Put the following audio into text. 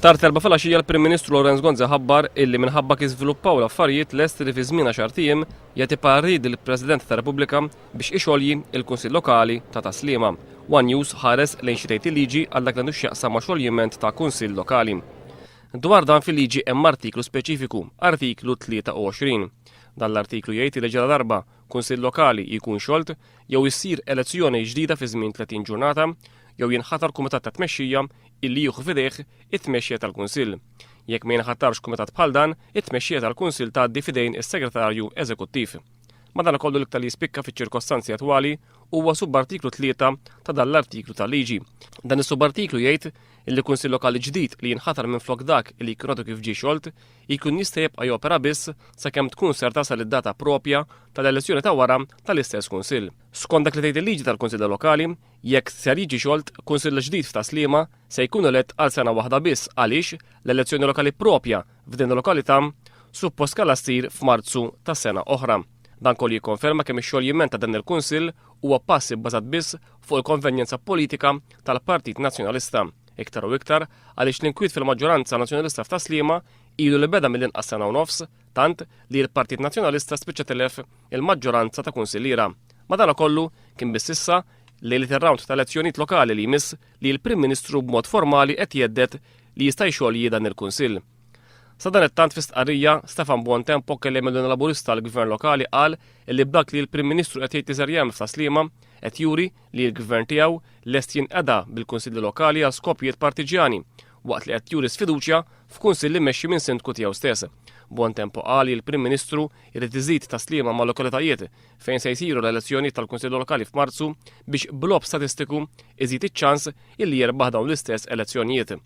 Tard l-Erbgħa filgħaxija l-Prim Ministru Lawrence Gonzi ħabbar illi minħabba kif żviluppaw l-affarijiet lest li fi żmien għaxart ijiem jagħti parir lill-President tar-Repubblika biex ixolji l-Kunsill Lokali ta' Tas-Sliema. One News ħares lejn xi tgħid il-liġi għal dak li għandu x'jaqsam ma' xoljiment ta' Kunsill Lokali. Dwar dan fil-liġi hemm artiklu speċifiku, artiklu 23. Dan l-artiklu jgħid li ġaladarba Kunsill Lokali jkun xolt jew issir elezzjoni ġdida fi żmien 30 ġurnata jew jinħatar kumitat ta' tmexxija illi jieħu f'idejh it-tmexxija tal-Kunsill. Jekk ma jinħatarx kumitat bħal dan, it-tmexxija tal-Kunsill tgħaddi f'idejn is-Segretarju Eżekuttiv. Madankollu l-iktar li jispikka fiċ-ċirkostanzi attwali huwa subartiklu 3 ta' dan l-artiklu tal-liġi. Dan is-subartiklu jgħid illi Kunsill Lokali ġdid li jinħatar minflok dak li jkun għadu kif ġie xolt jkun jista' jibqa' jopera biss sakemm tkun ser tasal id-data proprja tal-elezzjoni ta' wara tal-istess Kunsill. Skont dak li tgħid il-liġi tal-Kunsilli Lokali, Jekk ser jiġi xolt, Kunsill ġdid f'Tas-Sliema se jkun elett għal sena waħda biss għaliex l-elezzjoni lokali proprja f'din il-lokalità suppost kellha ssir f'Marzu ta' sena oħra. Dan kollu jikkonferma kemm ix-xoljiment ta' dan il-Kunsill huwa pass ibbażat biss fuq il-konvenjenza politika tal-Partit Nazzjonalista, iktar u iktar għaliex l-inkwiet fil-maġġoranza Nazzjonalista f'Tas-Sliema ilu li beda mill-inqas sena u nofs, tant li l-Partit Nazzjonalista spiċċa tilef il-maġġoranza ta' kunsilliera. Madankollu, kien biss issa, lejliet ir-rawnd ta' elezzjonijiet lokali li jmiss, li l-Prim Ministru b'mod formali qed jhedded li jista' jxolji dan il-Kunsill. Sadanittant fi stqarrija, Stefan Buontempo, kelliem mill-Union Laburista għall-Gvern Lokali qal li b'dak li l-Prim Ministru qed jgħid li ser jagħmel f'Tas-Sliema qed juri li l-Gvern tiegħu lest jinqeda bil-Kunsilli Lokali għal skopijiet partiġjani waqt li qed juri sfiduċja f'kunsill immexxi minn sindku tiegħu stess. Buontempo qal li l-Prim Ministru jrid iżid Tas-Sliema ma' lokalitajiet fejn se jsiru l-elezzjonijiet tal-Kunsill Lokali f'Marzu biex b'logħob statistiku iżid iċ-ċans illi jirbaħ dawn l-istess elezzjonijiet.